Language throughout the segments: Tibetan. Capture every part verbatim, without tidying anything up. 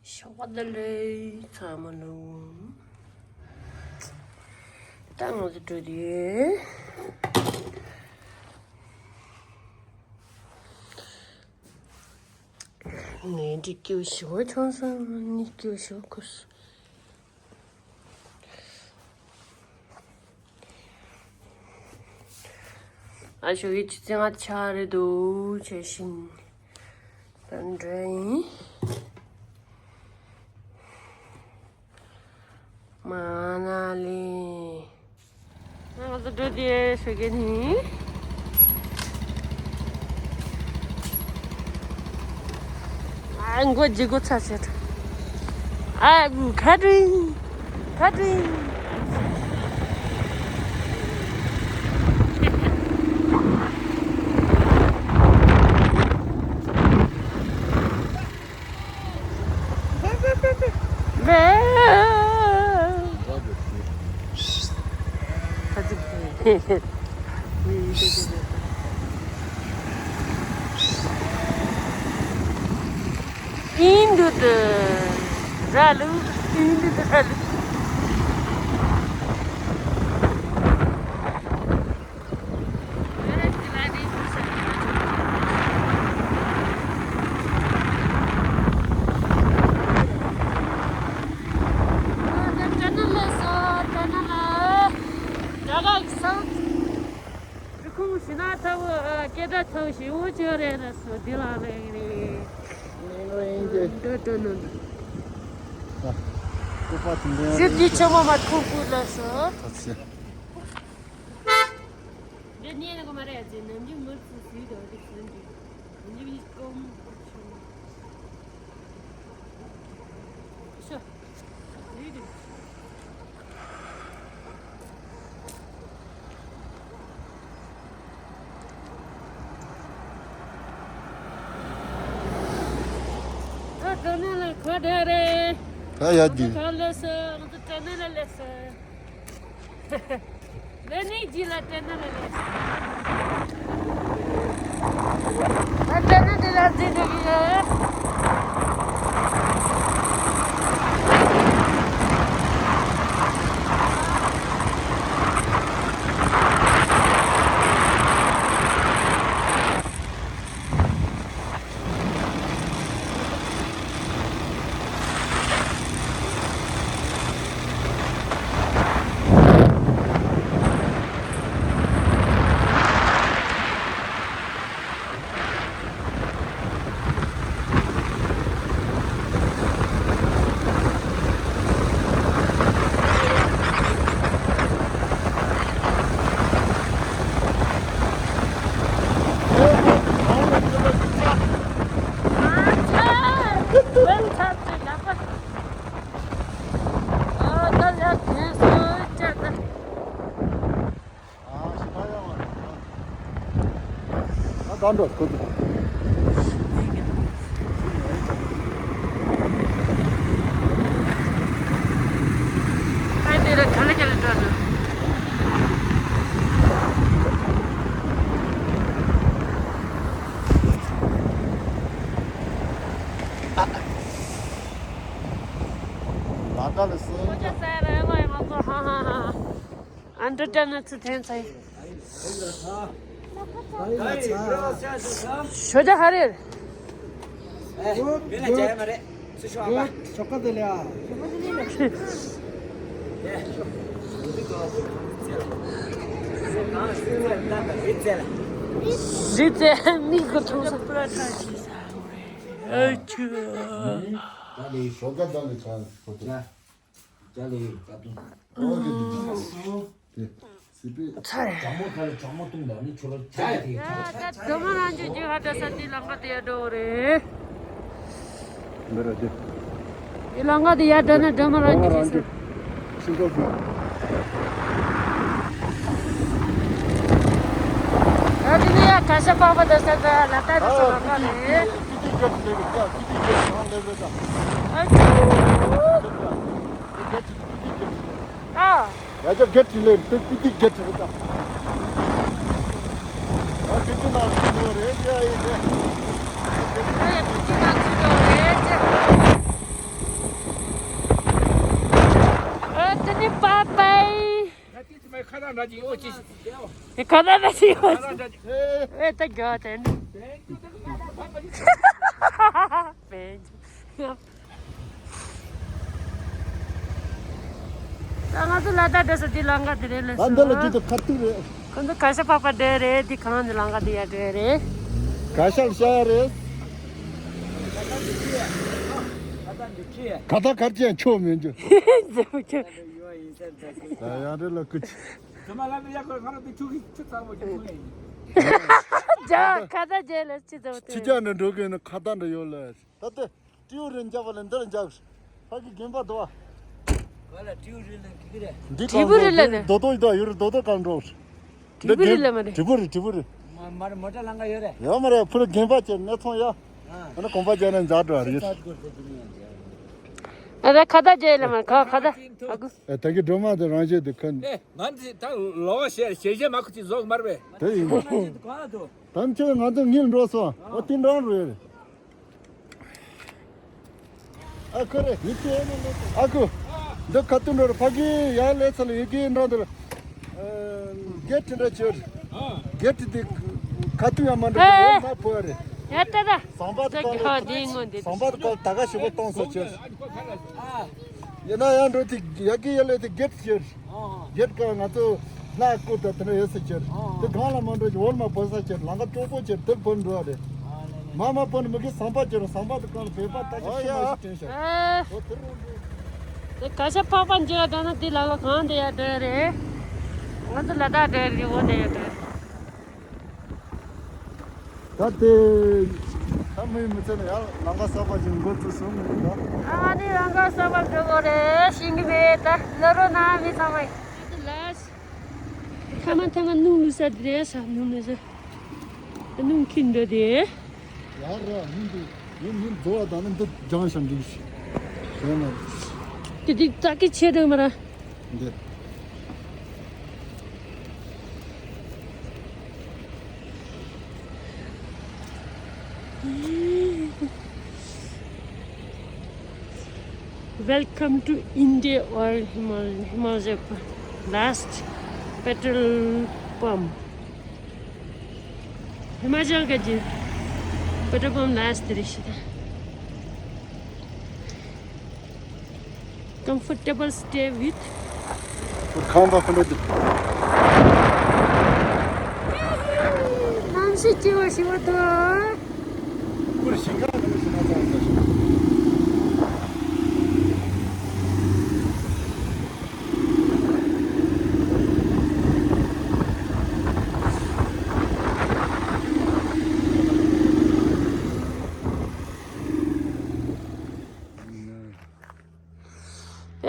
ཞོགས་པ་བདེ་ལེགས་ཚང་མ་ལོ། ད་ང་ཚོ་འགྲོ་དུས། ངའི་འདི་སྐྱིད་ཞོ་ཆང་ས་ནི་སྐྱིད་ཞོ་ཁུ་སུ། ཨ་ཞོ་གི་ཆུ་ཚན་ང་ཆ་རེ་འདུག་བྱས་ཤིང་། ད་འདྲ་ཡིན། མ་ན་ལི། ང་ཚོ་འགྲོ་དེ་ཞོ་གི་ནི། ཨ་མགོ་ལྗིད་མགོ་ཚ་ཟེར། ཨ་ཁ་དྲིན། ཁ་དྲིན། ཨིན་དུ་དུ་ར་ལུ། ཨིན་དུ་དུ་ར་ལུ། རི་ཁུང་ཞི་ན་ཐའོ་སྐད་སྒྲ་ཐའོ་ཞི་བོ་ཅོ་རེ་ར་སོ་དི་ལ་ལེ་རེ། འདོད་འདོད་ནོ། ཞི་དི་ཆོ་མ་མ་ཐུག་པུ་ལ་སོ། འདི་ནས་ནི་གོ་མ་རེད་ཅེ་ནམ་རྒྱུན་མི་ཚུགས་ཟིག་དང་འདི་ཚུན་གྱི་ནམ་རྒྱུན་ཡིད་སྐོམ་པོ་ཆུང་། ཤོ། ཡིད་དུ། ད་དྲ་ནས་ལ་ཁ་བྲལ་རེད། ད་ཡ་ང་ཚོ་ག་ལས་སོ། ང་ཚོ་དྲ་ནས་ལ་ལས་སོ། ལས་ནི་ཇི་ལ་དྲ་ནས་ལ་ལས་སོ། ད་དྲ་ནས་དེ་ལ་འཛིན་འགྲོ་གི་ཡོད། ད་འགྲོ་ཁོ་ཚོ། ཨ་དེ་ར་ག་ལ་ག་ལ་འགྲོ་ནི། ལ་ད་ལ་སོ། ཁོ་ཅག་ས་ར་ལ་ཡང་ང་ཚོ་ཧ་ཧ་ཧ། ཨན་ཏྲ་ཏྲ་ན་ཚུ་ཐེན་ཚའི། ཞོ་ཇ་ཧ་རེར། ཞོ་ཀ་དེ་ལ། རི་ཙེ་མིག་གི་ཐོང་ས་པུ་ར་ཁྲ་ཆི་ས་ཧུ་རེ། ཨ་ཆུ། ཞོ་ཀ་དང་ལས་ཆ་ཁོ་ཏེ། ཅ་ལེ་ད་དུང་། ཨོ་ཀེ་དུ་དུ། དེ་སི་པི། ཚར། གྲང་མོ་ཁ་ལ་གྲང་མོ་བཏུང་ད་ནི་ཁྱོད་ལ་ཅ་ལེ་དེ་ཡ་ད་སྒྲོལ་མ་རང་ཆུ་རྒྱུ་ཧ་ད་ས་དེ་ལམ་ཁ་དེ་ཡ་འགྲོ་རེད། འདི་ར་དེ། དེ་ལམ་ཁ་དེ་ཡ་འགྲོ་ན་སྒྲོལ་མ་རང་ཆུ་རྒྱུ་ས། ཤིང་ཏོག་གི། ད་དེ་ནས་ཡ་ག་ཤ་པགས་པ་ད་ས་ད་ལ་ད་དེ་ས་ལམ་ཁ་རེད། ཨ་ཅོ། ཨ། ཡ་ཅོ་གེ་ཊི་ལེན་ཏེ་པི་ཏི་གེ་ཊི་རེད་ད། ཨ་ཀི་ཅི་ན་ཅི་ནོ་རེད་ཅེ་ཨ་ཡེ་ཅེ། ཨ་ཡ་ཀི་ཅི་ན་ཅི་ནོ་རེད་ཅེ། ཨེ་ཁ་ད་ན་ཅི་ཡོད། ཨེ་ད་ག་དེ་ནི། བན་ཅུ། ད་ང་ཚོ་ལ་དྭགས་འགྲོ་ས་འདི་ལམ་ཁ་འདི་རེད་ལགས་སོ། ད་འདི་ལ་ཅི་ད་ཁ་ཐུག་རེད། ཁོ་ཚོ་གར་ཞ་འཕགས་པ་འགྲོ་རེད། འདི་གང་འདི་ལམ་ཁ་འདི་ཡར་འགྲོ་རེད། གར་ཞ་ལ་ཤར་རེད། ཁ་ད་གར་ཅན་ཆོ་མེད་རྒྱུ། ད་ཡང་རེད་ལ་ཀུ་ཅི། ཇ་ཁ་ད་ཇེ་ལ་ཅི་ཙམ་ཕྱི་རྒྱལ་ནས་འགྲོ་གི་ན་ཁ་ད་འདྲ་ཡོད་ལ། ད་ལྟ་ཏྲིའུ་རེ་འཇག་པ་ལ་འདིར་འཇག་ཕ་གི་རྒན་པ་དོ། ག་ལ་ཏྲིའུ་རེ་ལ་གི་གི་རེད། འདི་ཏྲི་པུ་རི་ལ་ནི། རྡོ་རྡོ་ཡི་དོ་ཡུ་རེ་རྡོ་རྡོ་གང་འགྲོ། ཏྲི་པུ་རི་ལ་མ་རེད། ཏྲི་པུ་རི་ཏྲི་པུ་རི། མ་མ་རེད་མོ་ཊ་ལང་ག་ཡོད་རེད། ཡོད་མ་རེད་ཕུ་རི་རྒན་པ་ཅེ་ནས་ཚོང་ཡ། ཨ་ན་གོམ་པ་རྒྱག་ན་འཇག་འགྲོ་རེད། ཨ་ད་ཁ་ད་ཇེ་ལ་མ་ཁ་ཁ་ད་ཨ་གུ། ཨེ་ད་གི་སྒྲོལ་མ་དེ་རང་བཞིན་དུ་ཁོན། ཨེ་ང་འདི་ད་ལོག་ཞེ་ཞེ་ཞེ་མ་ཁུ་ཅི་བཟོ་གི་མ་རེད་པས། དེ་ཡིན་པ། ང་འདི་ག་ལ་འགྲོ། ད་ཁྱོད་ང་ཚོ་ངིར་འགྲོ་སོང་། ཨོ་དེ་འདྲ་རེད། ཨ་ཁོ་རེ། ཨ་ཁུ། འདི་ཁ་ཐུག་འགྲོ་རེད་ཕ་གི་ཡ་ལས་ཚ་ལ་ཡི་གེ་འདྲ་འདི་ལ། གེ་ཊི་འདྲ་ཅིག་ཡོད་རེད། གེ་ཊི་འདི་ཁ་ཐུག་ཡང་མ་འགྲོ་ཨེ། འོ་མ་ཕོ་རེད། ཡ་ཏ་ཏ། ཟམ་པ་དེ་ད་ག་གི་ཧ་འདི་ངོ་འདི་ཟམ་པ་དེ་ག་ད་ག་ཞིག་པོ་གཏོང་སོ་ཅིག་ཡོད་རེད། ཡིན་ན་ཡང་འགྲོ་དེ་ཡ་གི་ཡ་ལས་དེ་གེ་ཊི་ཅིག་ཡོད་རེད། གེ་ཊི་ག་ང་ཚོ་ལྷ་སྐུ་དང་དེ་འདྲ་ཡོད་ས་ཅིག་ཡོད་རེད། དེ་གང་ལ་མ་འགྲོ་ཅིག་འོ་མ་ཕོ་ས་ཅིག་ཡོད་རེད། ལམ་ཁ་སྤྲོ་པོ་ཅིག་ཡོད་རེད། དེར་བུད་འགྲོ་བ་རེད། མ་མ་བུད་ནས་མི་གི་ཟམ་པ་ཅིག་ཡོད་རེད། ཟམ་པ་དེ་གང་ལ་བོད་པ་ད་ག་ཤི་མ་ཤི་དྲན་ཤག་ཨེ། འོ་དེ་རུ་འགྲོ། དེ་གར་ཞ་འཕགས་པ་འཇོག་འགྲོ་ན་དེ་ལ་ལ་གང་དེ་ཡར་འགྲོ་ཡ་རེད། ང་ཚོ་ལ་དྭགས་འགྲོ་ཡ་རེད། འོ་དེ་ཡར་འགྲོ་ཡ་རེད། ད་དེ་ད་མི་མི་ཚེ་ལ་ཡང་ལམ་ཁ་གསར་པ་ཞིག་འགོ་བཙུགས་སོང་ངས་ད། ཨ་ནི་ལམ་ཁ་གསར་པ་འགྲོ་དགོས་རེད་ཤེས་ཀྱི་མེད་ད་ལ་རོ་ན་མི་ཚང་མ་ཡིན། ད་དེ་ལ་ཐ་མ་ཐ་མ་སྣུམ་བླུགས་ས་དེ་རེད་ས་སྣུམ་བླུགས་ས་སྣུམ་ཁྱིམ་འགྲོ་དེ། ཡར་ར་མི་འདུག་ངས་མི་རྫོགས་བ་དང་ནི་འདི་སྦྱང་ཞང་འགྲིག་ཞིག་ཞེས་མ་འགྲིག་ཞིག་དེ་དེ་ཙག་གི་ཆེ་འདུག་མ་ར། འདི། Welcome to India or Himal- Himachal last petrol pump. Himachal ka ji petrol pump last dirish. Comfortable stay with. ཁང་པ་ཁོ་ན་དུ། ནམ་ཞིག་སྐྱེ་བ་ཞི་བ་དང་། ཁུར་ཞིང་ཁ་ཁོ་ན་ཞིང་ཁ་ཚང་ས་ཞིང་།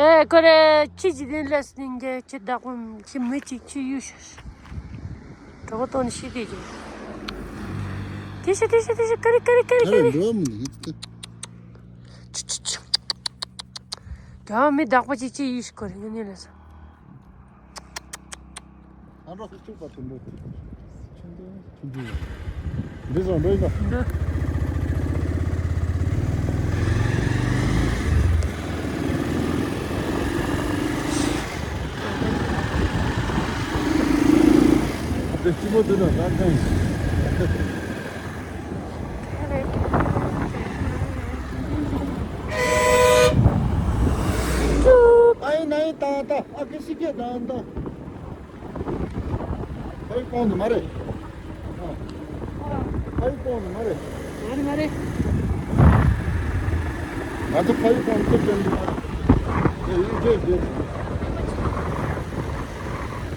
ཨེ་ཁོ་རེ་ཁྱི་ཇི་ལིན་ལས་ནིང་གེ་ཁྱི་བདག་པོ་ཁྱི་མི་གཅིག་ཁྱི་གཡུ་ཤ་གྲོགས་པོ་ཏོན་ཤི་དེ་གི་དེ་ཤི་དེ་ཤི་དེ་ཤི་ཀ་རི་ཀ་རི་ཀ་རི་ཀ་རི། ཁྱི་མི་བདག་པོ་གཅིག་ཁྱི་གཡུ་ཤ་ཁོ་རེ་ངི་ནི་ལས་སོ། ཨ་འགྲོ་སུ་གཅིག་པ་དུ་འགྲོ། ཆུང་དུ་ཆུང་དུ། འདི་ཚོ་འགྲོ་ཡིན་ད། འགྲོ། འདི་སྐྱིད་པོ་འདུག་ན་ད་གང་ཡིན། ཨ་ཡིན་ན་ཡིན་ད་ད་ཨ་ཀི་སི་ཀེ་ད་ད། ཕ་ཡུལ་གོང་དུ་མ་རེད། ཨ། ཕ་ཡུལ་གོང་དུ་མ་རེད། མ་རེད་མ་རེད། ང་ཚོ་ཕ་ཡུལ་གོང་དུ་ཅན་དུ་མ་རེད། དེ་ཡུལ་རྒྱས་རྒྱས།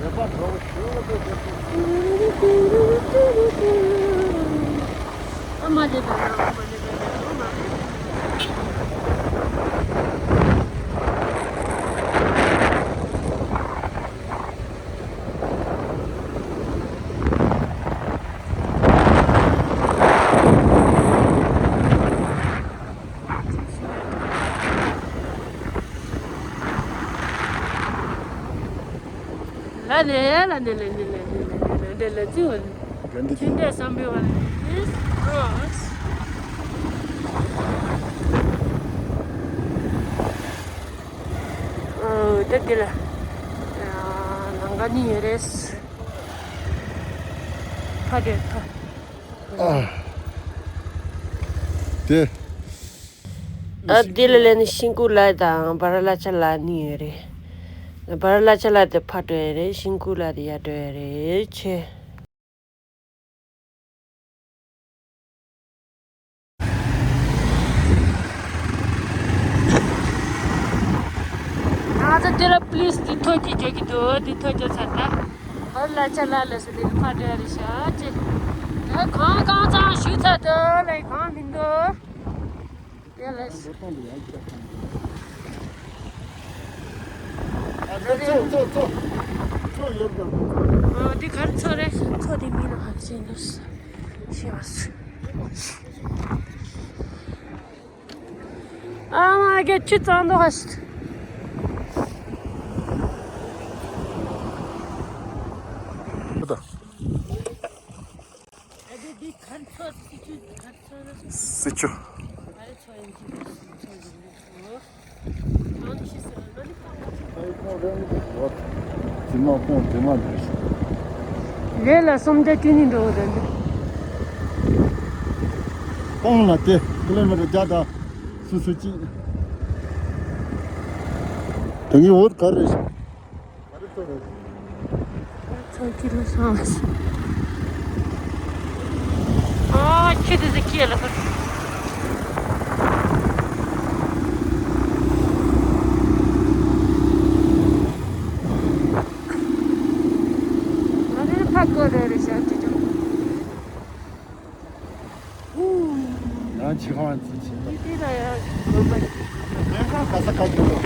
རེ་པ་འདྲ་བོ་ཞེ་པོ་དེ་རྒྱས། ཨ་མ་དེ་དང་ཨ་མ་དེ་དང་ཨ་མ་དེ། ལ་ལས་ལ་ལས་ལ་ལས་ལ་ལས་ལ་ལས་ལ་ལས་ལ་ལས་ལ་ལས། དེ་འདྲ་བསམ་པའི་བར་ནས་ཨོ་ད་དེ་ལ་ལམ་ ང་ནི་ཡོད་རེད། ཕ་དེ་ཕ། ཨ། དེ། ཨ། དེ་ལ་ལན་ཤིང་ཀུ་ལ་དང་བ་ར་ལ་ཆ་ལ་ནི་ཡོད་རེད། བ་ར་ལ་ཆ་ལ་དེ་ཕ་འགྲོ་ཡོད་རེད། ཤིང་ཀུ་ལ་དེ་ཡར་འགྲོ་ཡོད་རེད་ཆེ། ང་ཚོ་དེ་ལ་པུ་ལིས་དེ་ཐོ་གཅིག་རྒྱག་གི་འདུག་དེ་ཐོ་རྒྱག་ཚར་ན། ཨོ་ལ་ཆ་ལ་ལ་སི་དེ་ཕ་འདྲ་རེད་ཤག་ཅེ། ཨ། གང་གང་ཚང་ཞུ་ཚར་འདུག་ལ་གང་མི་འདུག་དེ་ལ་སི། ཨ། དེ་ཚོ་ཚོ་ཚོ་ཚོ་ཡོད་དམ། ཨོ། དེ་གར་ཚོ་རེད། ཚོ་དེ་མི་ལ་ཧ་ཤེས་འདུག་ཤེས་པ་སུ། ཨ་མ་གེ་ཆུ་གཙང་དུ་ཧ་ཤི། སི་ཆུ། དེ་མ་ཁོང་དེ་མ་འདྲ་ཞིག་ལས་ལ་སུམ་བརྒྱ་བཅུ་གཉིས་འགྲོ་བ་དང་། སྤང་ལ་དེ་ཀི་ལོ་མི་ཊར་བརྒྱ་དང་སུམ་ཅུ་སོ་གཅིག་དེ་གི་འོད་ག་རེ་ཞིག་ཚོ་ཁྱི་ལ་སོང་། ཨ། ཁྱི་དེ་ཚོ་ཁྱི་ལ་ཧུར། ང་ནི་ཕ་གི་རེ་རེ་བྱ་ཅི་ཅང་། ང་ཕྱི་ཁང་ཙི་ཕྱིན་ད། ལེན་ཁང་ག་ས་ག་ཅུ་ལོ།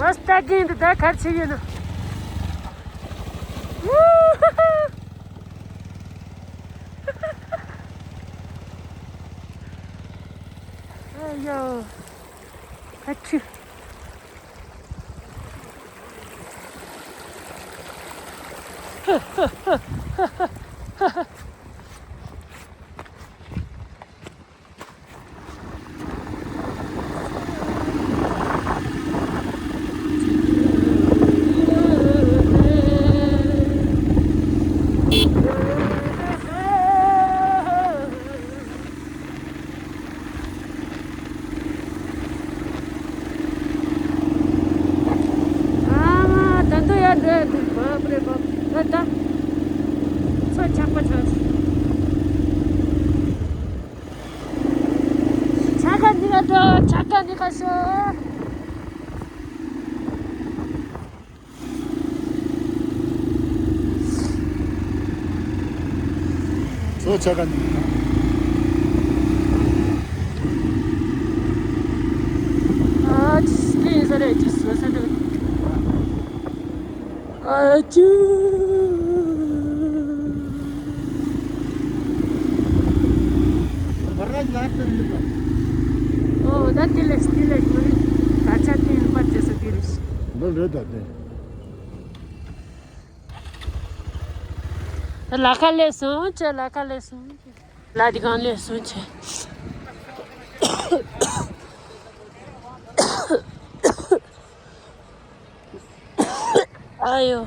ཨོ་སྟག་རྒན་འདི་ད་གར་ཆེ་ཡོད་ན། ཨ་ཡོ། ཨ་ཆུ། ཨ་མ་ད་དུང་ཡར་འགྲོ་ཡ་འདུག་བབ་རེ་བབ། ཨ་ད། ཚོ་ཆག་པ་ཆགས། ཆ་ག་འདི་ག་འགྲོ། ཆ་ག་འདི་ག་ཤོག་ཚོ་ཆ་ག་འདི་ག་ཨ་ཅི་སྐད་ཡིན་ས་རེད། ཅི་ཟེར་ས་རེད། ཨ་ཅུ། ཨོ་ད་དེ་ལས་དེ་ལས་མ་རེད། ད་ཆ་དེ་ཡིན་པར་བྱེད་ས་དེ་རེད། འདི་རེད་ད་དེ། ལ་ཁ་ལས་སོང་། ཁྱེད་ལ་ཁ་ལས་སོང་། ལ་དེ་གང་ལས་སོང་ཁྱེད། ཨ་ཡོ།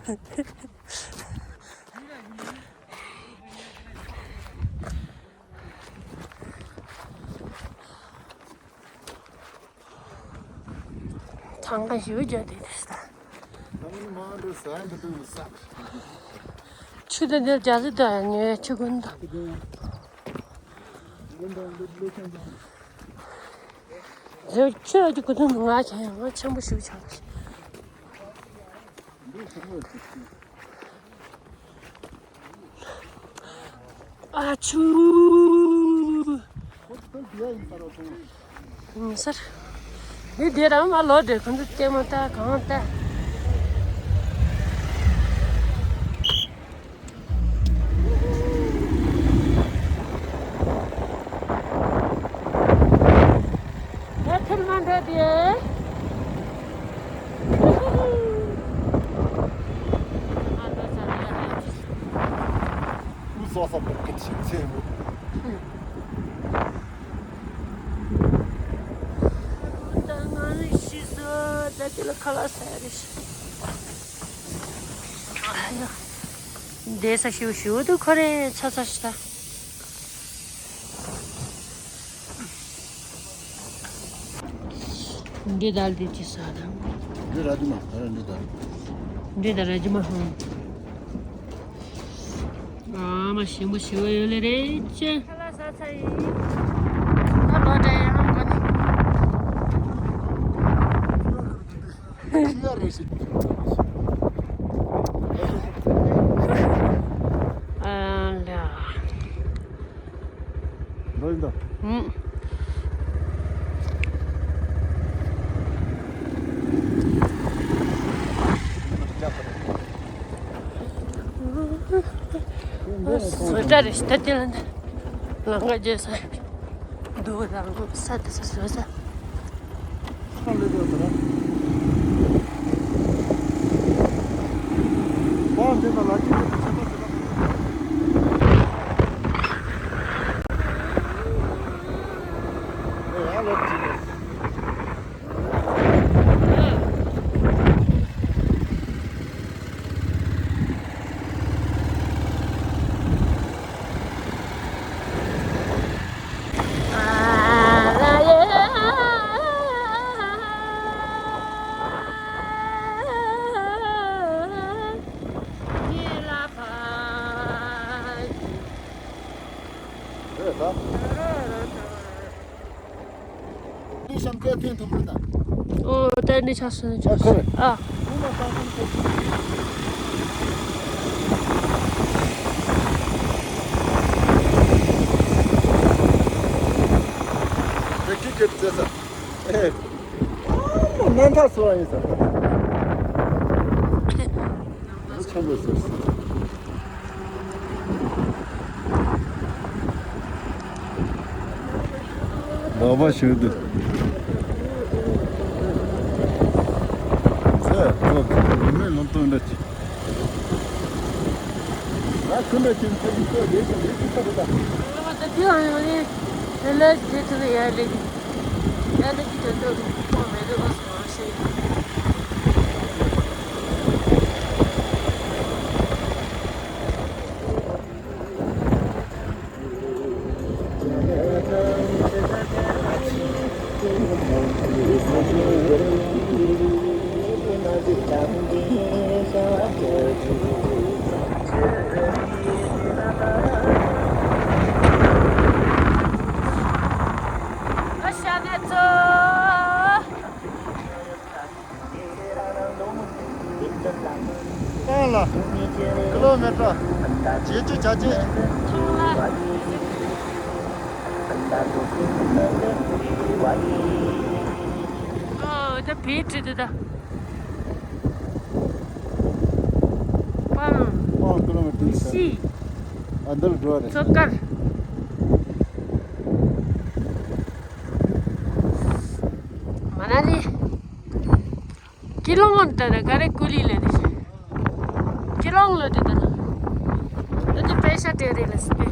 ཚང་ཁ་ཞིག་རྒྱ་དེ་དེ་ས། ཆུ་དེ་འདིར་རྒྱ་ཟི་དང་ངའི་ཆུ་ཀུན་དང་། ཟེར་ཆུ་ཡོད་ཀྱི་ཀུན་དུ་ང་ཆེ་ང་ཆེན་པོ་ཞིག་ཆགས། ཨ་ཆུ། ཡིན་ཟེར། འདི་དེ་རང་མ་ལོ་དེ་ཁོང་ཚོ་ལྟད་མོ་ལྟ་གང་ལྟ། ད་ཐུར་མ་འགྲོ་དེ། ཨ་ད་ས་ནི་ཡ་ལ་ཅི། ཀུ་སོ་སོ་པར་ཀི་ཆི་ཆེ་རུ། ད་ང་ནི་ཤི་སོ། ད་དེ་ལ་ཁ་ལག་ཟ་ཡ་རེད་ཤི། ཨ་ཡ། འདས་ས་ཞིའུ་ཞིའུ་དུ་ཁོ་རེ་ཆ་ཚ་ཤི་ད། འདི་དལ་འདི་ཅི་ས་དང་། འདི་ར་ཇི་མ། ཨ་འདི་དལ། འདི་དལ་ར་ཇི་མ་ཧང་། ཨ་མ་ཞིམ་པོ་ཞིམ་པོ་ཡོད་ལེ་རེད་ཅེ། ཁ་ལག་ཟ་ཚར་ཡིན། ད་ལོ་འདྲ་ཡང་གོ་ནི། ཨ་ལ། འགྲོ་ཡིན་ད། ཧུམ། བཟོ་གྲྭ་རེ་ཞིག་ད་དེ་ལ་འདི། ལང་ཀ་རྒྱལ་ས། རྡོ་དང་ས་དེ་ས་བཟོ་ས། ཁ་ལེ་དེ་ཟེར། པ་དེ་ན་ལ་ཅི་ཆེ་ཆེ་ད་ཟེར། ཨེ་ཡ་ལོ་ཅི་ལོ། ཨོ། ད་ནི་ཆགས་སོང་། ཨ་ཁོ་རེད། ཨ། དེ་ཀི་ཀི་ཙེ་ས། ཨེ། ཨ་མ་ནན་ཐ་སོ་ཡིན་ས། ཆ་མེད་སོ། ལག་པ་ཞུ་དུ། ཟེ་ཁོ་མི་ལོང་སྟོན་འདྲ་ཅིག་ང་ཁུ་འདྲ་ཅིག་ཁོ་ཅིག་ཁོ་ལས་ཅིག་ལས་ཅིག་ཁ་རེད་ད། ང་ད་དེ་ཨ་ཡོང་ནི་དེ་ལས་དེ་ཚོ་ལ་ཡར་ལས་ཀྱི་ཡར་ལས་ཀྱི་དོན་དག་གི་ཁོ་མེད་དུ་ཨོ་སོང་ཨ་ཤེས། ཏང་ལ་ཀི་ལོ་མི་ཊར་བརྒྱད་ཅུ་གྱ་གཅིག་ཨོ། ད་བེད་ཁྲི་དེ་ད། པང་། པང་ཀི་ལོ་མི་ཊར་ཉི་ཤུ། ཨ་འདི་ལ་འགྲོ་བ་རེད། མཚོ་དཀར། མ་ན་ལི། ཀི་ལོང་ལོ་འདི་ད་ག་རེ་ཀུ་ལི་ལེ་དེ། ཀི་ལོང་ལོ་དེ་ད། འདི་དེ་པེ་ཤ་ཏེ་རེ་ལེ་སི་པེ།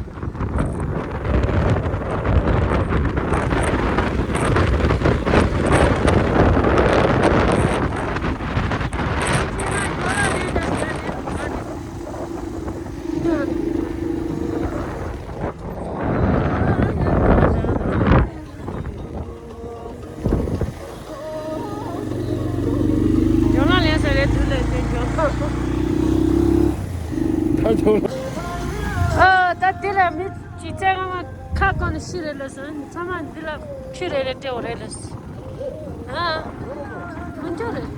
ཨ། ད་འདི་ལ་མི་གཅིག་བཙན་ང་མ་ཁ་གང་ནས་ཤི་རེད་ལ་སོང་། ཚང་མ་འདི་ལ་ཆུ་རེ་རེ་སྤྲད་འོ་རེད་ལ་སོང་། ཨ། མི་འགྱོ་རེད།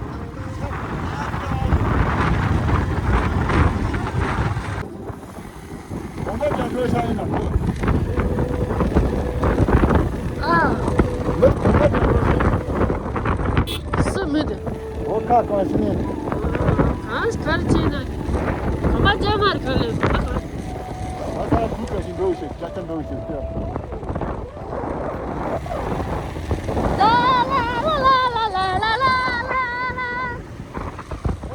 ཨ། སུ་མི་འདུག། འོ་ཁ་གང་ཤི་ནས། གང་ཞིག་གར་ཕྱིན་ན། ག་མ་རྒྱ་མར་ག་ལས་ཁ་གང་། ཨ་ད་དུས་ག་ཞིག་འགྲོ་ཞིག་རྒྱ་ཆ་འགྲོ་ཞིག་ལ་ལ་ལ་ལ་ལ་ལ་ལ་ལ།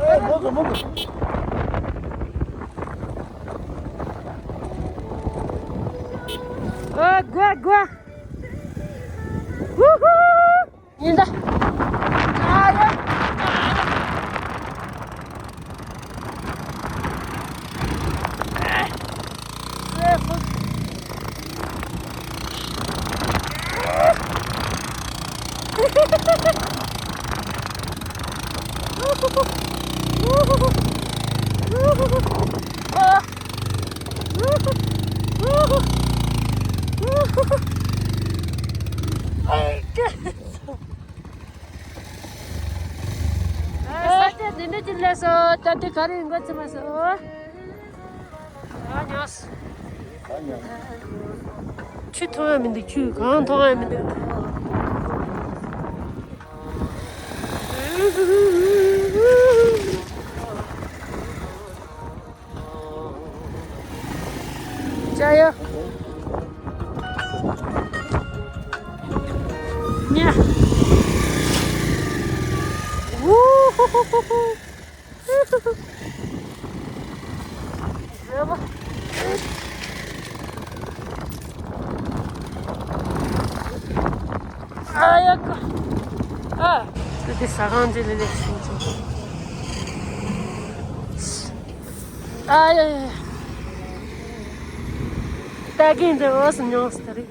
ཨེ་མོ་ག་མོ་ག། ཨ་དགོས་དགོས། ཝུ་ཧུ། ཡིན་ད། ཨ་ཡ། ཨ་ས་ཆ་འདི་འདྲ་ཅིག་སླེབས་སོང་། ད་ལྟ་ག་རེ་ཡིན་གོ་ཚོད་མ་སོང་། ཨ་ཉོས། ཆུ་མཐོང་ཡ་མི་འདུག། ཆུ་གང་མཐོང་ཡ་མི་འདུག། ཅ་ཡ། ཉ། ཝུ་ཧུ་ཧུ་ཧུ་ཧུ། རེད་པ། ཨ་ཡ་ཀ། ཨ། དེ་ས་ཁང་ཅིག་ལ་སླེབས་སོང་། ཨ་ཡ་ཡ། ད་གིན་འདི་འོ་སུ་མྱོང་སྟེ་རེད།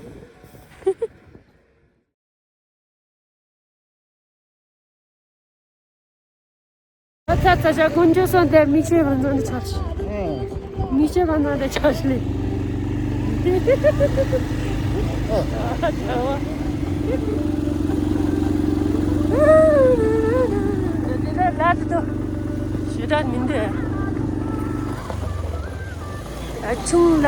ཚ་ཚ་ཚ་ཤ་ཀུན་སྤྱོད་སོང་དེ་མི་ཆོས་བ་ནང་དུ་ཆགས་ཤིག། མི་ཆོས་བ་ནང་དུ་ཆགས་ཤིག་ལེ། དེ་ལ་ལ་དུ་ཞེ་དྲག་མི་འདུག། ཨ་ཆུང་ལ།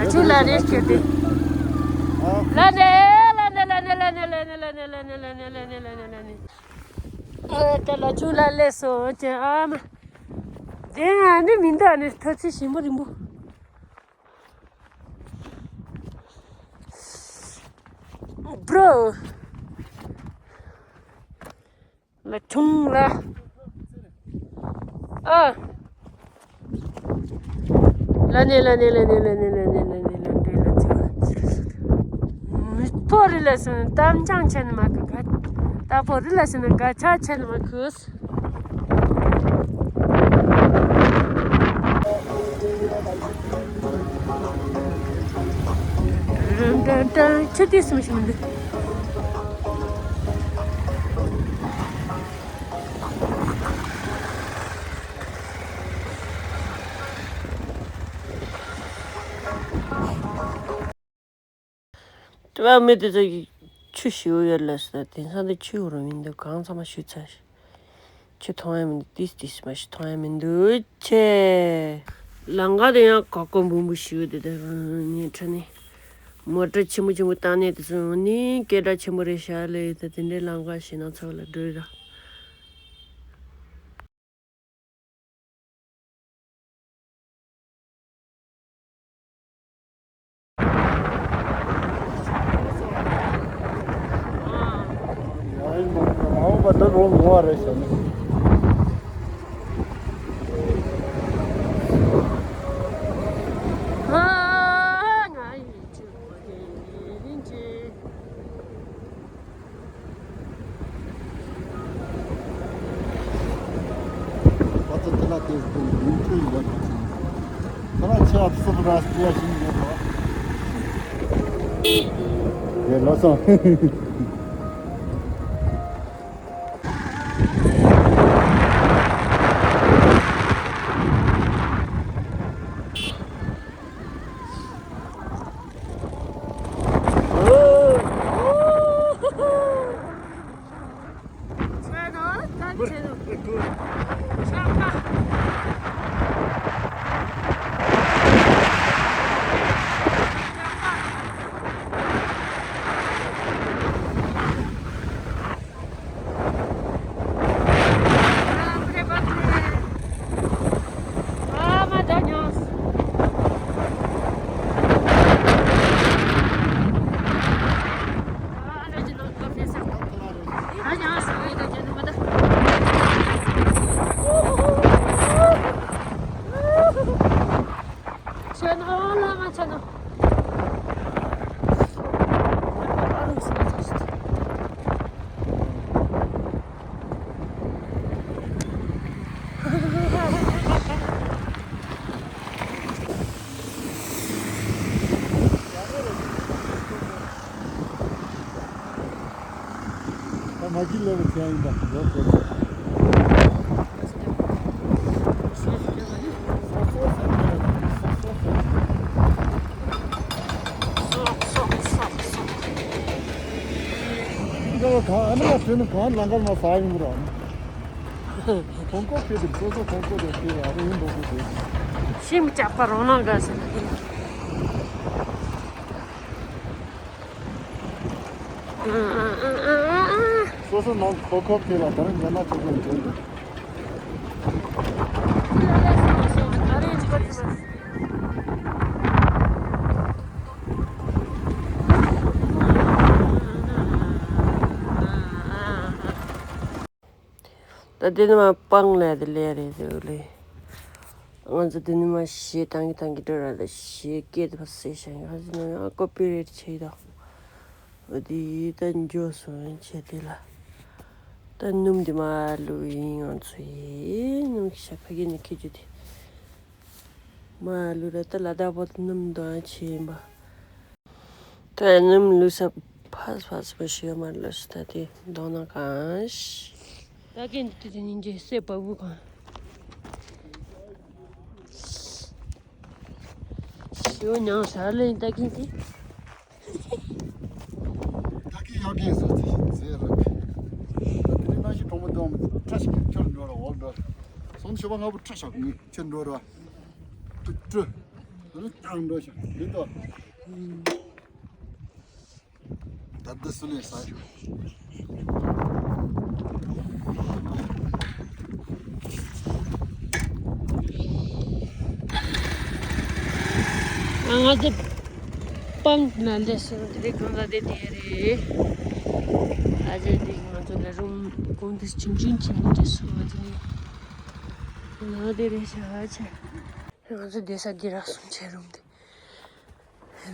ཨ་ཆུང་ལ་རེ་སྐྱེ་དེ། ལ་ནེ་ལ་ནེ་ལ་ནེ། ཨ་ད་ལ་ཆུང་ལ་སླེབས་སོང་ཅེ་ཨ་མ། དེ་ཨ་ནི་མི་འདུག། ཨ་ནི་ཐོ་ཚི་ཞིམ་པོ་རིང་པོ། Bro། ལ་ཆུང་ལ། ཨ། ལ་ནེ་ལ་ནེ། མི་སྤོ་རི་ལ་སོང་གཏམ་ཅང་ཆེན་མ་གི་ག། ད་སྤོ་རི་ལ་སོང་ན་ག་ཆ་ཆེན་མ་གི། རང་དང་དང་ཆུ་དེ་སུམ་ཞིག་མི་འདུག། དེ་བ་མི་དེ་ཚོ་ཆུ་ཞིའུ་ཡོད་ལ་ཟེར། དེང་སང་དེ་ཆུ་ཡོད་རུང་མི་འདུག། གང་ཚང་མ་ཞུ་ཚར། ཆུ་མཐོང་ཡ་མི་འདུག། ཏིས་ཏིས་མ་ཞིག་མཐོང་ཡ་མི་འདུག་ཆེ། ལམ་ཁ་དེ་ཡང་གོག་གོག་འབུམ་འབུམ་ཞིག་ཡོད་དེ། དེ་ཉེ་འཁྲིས་ནས་མོ་ཊ་ཆེན་པོ་ཆེན་པོ་བཏང་ནས་དེ་ཚོ་ནི་སྐད་གྲགས་ཆེན་པོ་རེད་ཤག་ལེ། ད་དེ་འདྲའི་ལམ་ཁ་ཞིག་ན་ཚོ་ལ་འགྲོ་ཡི་ར། ང་ཆ་ནོ། ད་མ་གི་ལེ་བ་ཚེ་ཡིན་ད་ཡོད་དེ། འདི་ག་ཨ་ནི་ལ་བྱས་ནས་གང་ལང་ཀར་མ་ཟ་ཡིན་ར། ཁོང་ཁོ་ཕེབས་དུས་སོ་སོ་ཁོང་ཁོ་རེ་ཕེབས་ཨ་རེ་ཡིན་འགྲོ་དགོས་དེ། ཤིང་བཅག་པ་རང་ནང་དགའ་ཟེར་ན་དེ། སོ་སོ་ནང་ཁོ་ཁོ་ཕེབས་ལ་ད་རིང་འགྲོ་ན་ཆོག་གི་འདུག་ད་དེ་ནི་མ་སྤང་ལ་དེ་ལས་རེད་དེ་ལས། ང་ཚོ་དེ་ནི་མ་ཞེ་དང་གི་དང་གི་འགྲོ་ར་ལ་ཞེ་སྐད་དེ་བ་སེ་ཤང་ཡང་ཟིན་ན་ཡང་ཀོ་པི་རེད་ཆེ་དང་། འོ་དེ་ད་འགྱོ་སོང་ཡང་ཆེ་དེ་ལ། ད་སྣུམ་དེ་མ་བླུགས་ཡིན་ང་ཚོ་ཡིན་སྣུམ་ཤ་ཕ་གི་ནི་ཁྱེད་ཀྱི་དེ། མ་བླུགས་ར་ད་ལ་དྭགས་པོ་དེ་སྣུམ་དང་ཆེ་ཡིན་པ། ད་སྣུམ་བླུགས་ས་ཕ་ཕ་ཕ་ཞིག་ཡོད་མ་རེད་ལ་སི་ད་དེ་མདོང་ན་གང་ཤི། ད་གིན་དེ་དེ་ཉིན་རྗེས་སེ་པ་བུ་གང་ཞིའོ་ཉང་ཤར་ལེན་ད་གིན་དེ། ད་གིན་ཡག་གིན་ཟེར་ཟེར་ར། ད་དེ་ནང་ཞིག་གྲོང་མི་དང་མི་ཁྲ་ཞིག་ཁྱོད་འགྲོ་ར་འོག་འགྲོ་ར། སོང་ཞོ་བ་ང་བུ་ཁྲ་ཞག་ངས་ཁྱོད་འགྲོ་ར། ཏུ་ཏུ། ཨ་ནི་ཏང་འགྲོ་ཤག་མི་འདུག་ད་ལྟ་སུ་ལས་ས་ཞོག་ང་ཚོ་སྤང་ན་འདི་སོང་དེ་རིང་གང་ལ་བསྡད་དེ་རེད། ཨ་ཅེ་འདི་ང་ཚོ་ལ་རུམ་གོང་དུ་ཆུང་ཆུང་ཆེན་མོ་དེ་སོང་ང་ཚོ་ནི་ང་དེ་རེད་ཤག་ཨ་ཅེ། ང་ཚོ་བསྡད་ས་འདི་རག་སོང་ཆེ་རུམ་དེ།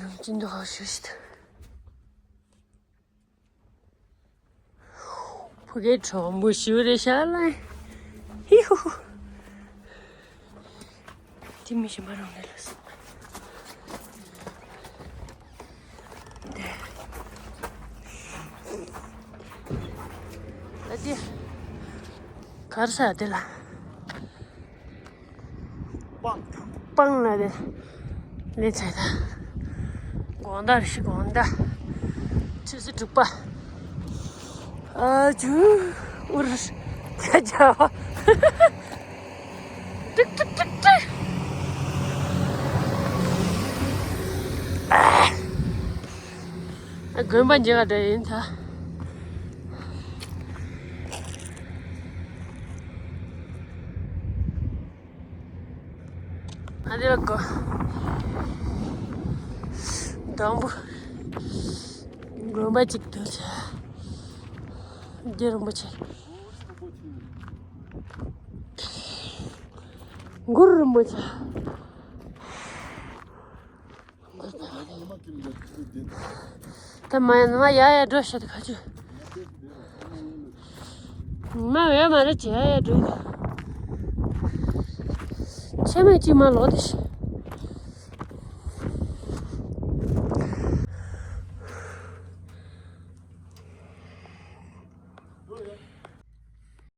རུམ་ཅི་འདུག་ཧ་ཤོ་ཤི་ད། ཕ་གིའི་གྲོགས་པོ་ཞིག་རེད་ཤག་ལ། ཧི་ཧུ། དེ་མི་ཤེས་མ་རུང་ལས་ལ་སོང་། ཨ་ཏི། གར་ས་དེ་ལ། སྤང་ལ་རེད། ལས་ཚད་ད། དགོང་དག་རེད་ཤི་དགོང་དག་ཆུ་ཚོད་དྲུག་པ། ཨ་ཇུ། འུར། ཁ་རྒྱག་པ། ཀྲིག་ཀྲིག་ཀྲིག་ཀྲིག་ཨ། དགོན་པ་མཇལ་ག་འགྲོ་ཡིན་ད། ཨ་དེ་ལ་གོ། དང་པོ། དགོན་པ་གཅིག་ཏུ་ཆ། རྗེ་རིན་པོ་ཆེ། གུ་རུ་རིན་པོ་ཆེ། ད་མ་ཡ་ནི་མ་ཡ་ཡ་འགྲོ་ཤེས་ཁ་ཆུ། མ་ཡ་མ་རེད་ཅི་ཡ་ཡ་འགྲོ། ཆེ་མེད་ཅི་མ་ལོག་དེ་ཤི།